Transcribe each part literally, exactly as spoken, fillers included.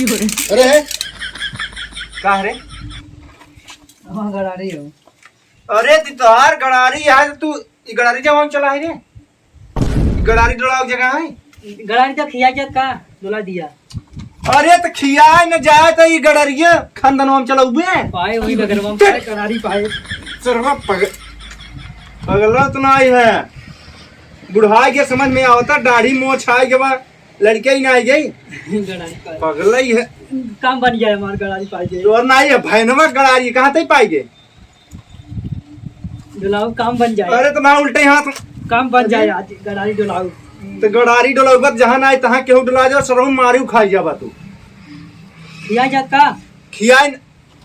अरे, का रे? हाँ, गड़ारी हो। अरे, ती तोहार गड़ारी है, तू ई गड़ारी जवान चला है रे? ई गड़ारी डोलाव जगह है? गड़ारी तो खिया जात का? डोला दिया। अरे, तो खियाए न जाए तो ई गड़ारिया खानदानवा में चलाउबे? पाए वही डगरवा में पाए, गड़ारी पाए। सरवा पग-, पगला तो नाई है। बुढ़ाई के समझ में आवता, दाढ़ी मोछ आए के बाद लड़के ही ना आई गई। गड़ारी पाए। पगला ही है। काम बन गया हमार गड़ारी पाए गए। और ना ये भैनवा गड़ारी कहाँ तक पाई गए? डोलाओ, काम बन जाए। अरे तो ना उल्टे हाथ। काम बन जाए आज, गड़ारी डोलाओ। तो गड़ारी डोलाओ, बस जहाँ ना आए तहाँ केहू डोला जाओ, सरहू मारी उखाई जाबा तू। खिया जात का? खियाए न-,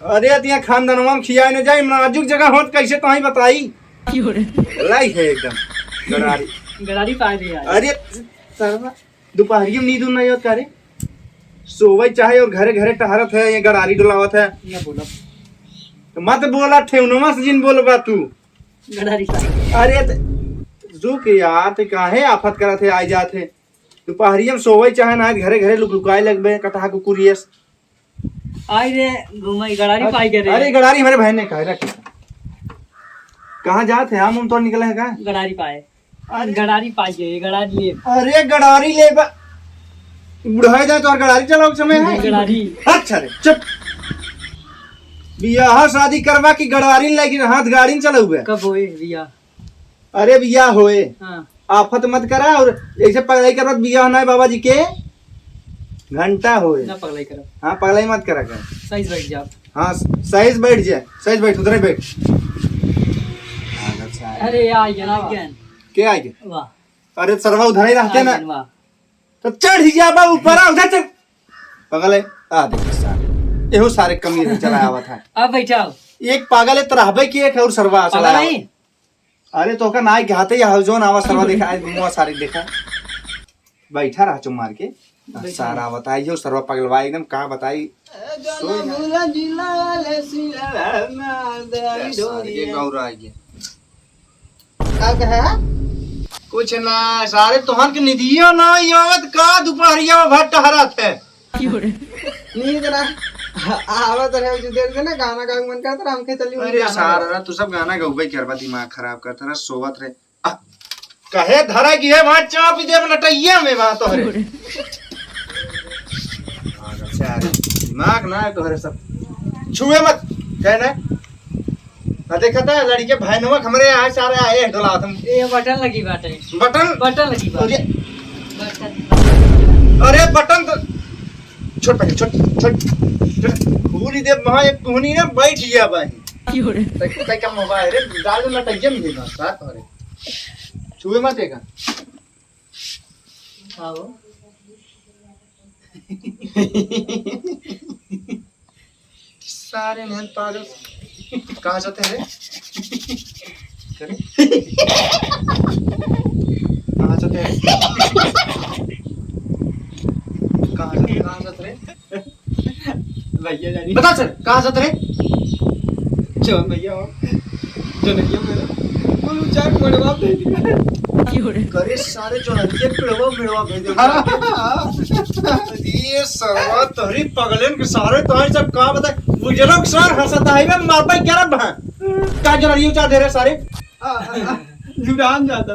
अरे तिया खानदानवा में खियाए न जाए, नाजुक जगह होत कैसे तो ही बताई। क्यों रे? लाई है एकदम गड़ारी। गड़ारी पाए दिया। अरे सरवा, दोपहरिया में नींद उन्ना आवत का रे? सोवई चाहे और घरे घरे टहरत है, ये गड़ारी डोलावत है। ना बोला। तो मत बोला, ठेहुनवा से जिन बोलबा तू। गड़ारी का। अरे त-, रुक यार, ते काहे आफत करत है, आए जात है। दोपहरिया में सोवई चाहे ना, घरे घरे लुक लुकाए लगबे, कटहा कुकुरियस। आई रे, घूमई गड़ारी पाई के रे। अरे गड़ारी हमारे भाई ने कहा रखे। कहाँ जात है? आम उम तोड़ निकले है का? गड़ारी पाए। अरे। गड़ारी पाई गए, गड़ारी ले। अरे गड़ारी ले बा-, बुढ़ाई जाए तो और गड़ारी चलाओ के समय है? गड़ारी। अच्छा रे, चुप। बियाह शादी करवा की गड़ारी लेके हाथ गाड़ी में चलाउबे। कब होए बियाह? अरे बियाह होए। हाँ। आफत मत करा और ऐसे पगलाई करवा बियाह ना है बाबा जी के। घंटा होए। ना पगलाई करो। हाँ, पगलाई मत करा कर। सही से बैठ जाओ। हाँ, सही से बैठ जाए, सही से बैठ, उधरे बैठ। अरे, आ गया ना। के आ गया? वाह। अरे, सरवा उधर ही रहते ना। वाह। तो चढ़ ही जा बा ऊपर, आ, उधर चढ़। पागल है, आ देख सारे। एहो सारे कमी रहे, चला आवत है। अब बैठाओ। एक पागल है, तो रहबे की एक और सरवा चला आवत। अरे, तो का नाई के हाथे या जोन आवा सरवा देखा, आज मुआ सारे देखा। बैठा रहा चुप मार के। बैठा। सारा बताई हो, सरवा पगलवा एकदम, का बताई? ए, सोई ना। जनमूला जिला वाले सिलवा में दरी ए, सारे के डोरिया। गौरा आ गया। का कहा? कुछ ना, सारे तोहन के निदियो ना आवत का, दोपहरिया में भर टहरत है। क्यों रे? नींद ना आवत रहे, जो देर से ना गाना गावे मन करत रहा, हमके चली अरे गाना सारा गावे। रात तू सब गाना गौबे करबा, दिमाग खराब करत रहा, सोवत रहे। आ, कहे धरा गिहे वहाँ चाप ही देब नटैया में वहाँ तोहरे। पागल सारे, दिमाग ना है तोहरे सब। छुए मत, कहे ना। आ देखा था लड़के भैनवा हमरे यहाँ सारे आए हैं डोलावत हम। ये बटन लगी बाटे। बटन? बटन लगी बाटे। अरे, बटन। बटन तो छोट पहले, छोट, छोट, छोट। भूल ही दे, वहाँ एक कुहनी ना बैठ गया भाई। क्यों रे? तै, तै का मोबाइल रे, डाल दे ना, तै ये नहीं देना, साथ में रे। छुए मत देखा। आओ। सारे नहन पागल। कहाँ जाते हैं रे? करे? कहाँ जाते हैं रे? कहाँ जाते, कहाँ जाते रे? भैया जानी। बता सर, कहाँ जाते रे? जो भैया हो, जो भैया मेरा, बोलो चार कोड़े बाप दे दिया। करे सारे जो है, ये पिड़वा, पिड़वा भेज दे। हाँ, हाँ। ये सरवा तोहरी पगलेन के सारे तोहरी सब का बताए? बुजुर्ग सर हंसता है, मैं मारता क्या रहा? का जो रही उचा दे रहे सारे? हाँ, हाँ, हाँ। जुड़ान जाता।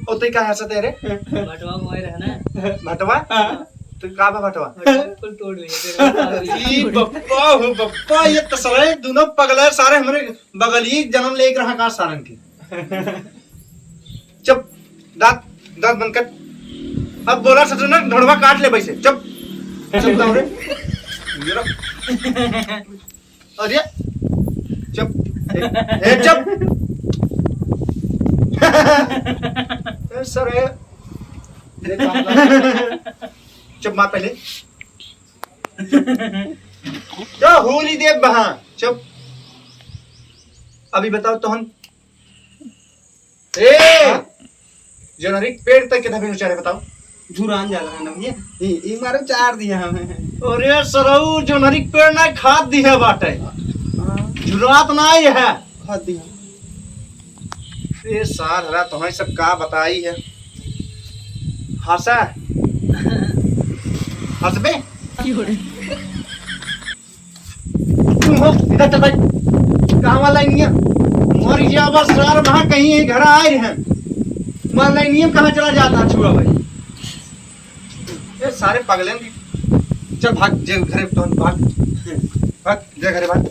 ओ, ते का हंसते रे? भटवा मोए रहे ना। भटवा? हाँ। तो का बा भटवा? भटवा कुल तोड़ लिया, तेरे सारे। ई बप्पा हो बप्पा, ये तो सारे दोनों पगले सारे हमरे बगली जन्म लेके रहा का सारन के। चुप, दांत, दांत बंद कर। अब बोला सच ना, ढोड़वा काट ले वैसे। चुप, चुप जाओ रे। ये लो। अरे, चुप। ए, ए, चुप। ए, सर, ए। ये काम कर। चुप, मार पहले। चुप। तो होली देव बहा। चुप। अभी बताओ तो हम ए! हाँ? जोनहरी के पेड़ तक के धबे उचारे बताओ। झुरान जाला है ना भैया। ई, ई मारो चार दिया हमें। अरे सरऊ, जोनहरी के पेड़ ना खाद दिहे बाटे। हाँ। झुरात ना ही है। खाद दिया। ए सार हरा, तुम्हें सब का बताई है। हंसा। हंसबे? तुम हो, इधर चल भाई। कहाँ वाला नहीं है? मर गया बस सार, वहाँ कहीं है, घर आए हैं। मार नहीं है, कहाँ चला जाता छुआ भाई? ये सारे पागल हैं। चल भाग, जे घरे तो भाग। भाग, जे घरे भाग।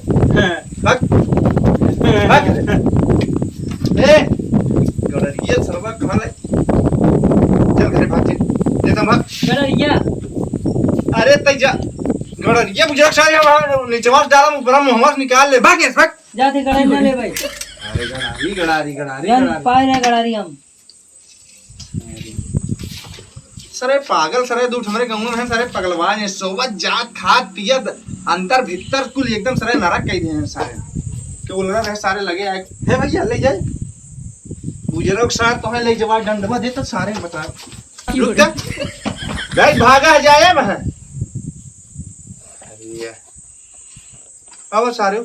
भाग। भाग। ए, गड़रिया सरवा कहाँ ले? चल घरे भाग, चल। ले तो भाग। गड़रिया। अरे तै जा। गड़रिया बुझा सारे हम नीचे वास डाला, ऊपर मुहवास निकाल ले। भाग, यस, भाग। जाते गड़रिया ले भाई। अरे गड़ारी, गड़ारी, गड़ारी, जान गड़ारी। पाए ना गड़ारी हम। सारे पागल, सारे दूठ हमरे गाँव में हैं, सारे पगलवा हैं, सोवत जात, खात पियत, अंदर भीतर कुल एकदम सारे नरक कइ दिए हैं सारे। के उलरा रहे सारे लगे आए, "हे भैया, ले जाए।" बुजुर्ग सार तो है, ले जवा डंडवा दे तो सारे बता। रुक जा। भाई भागा जाए वहाँ। अरे यार। अब सारे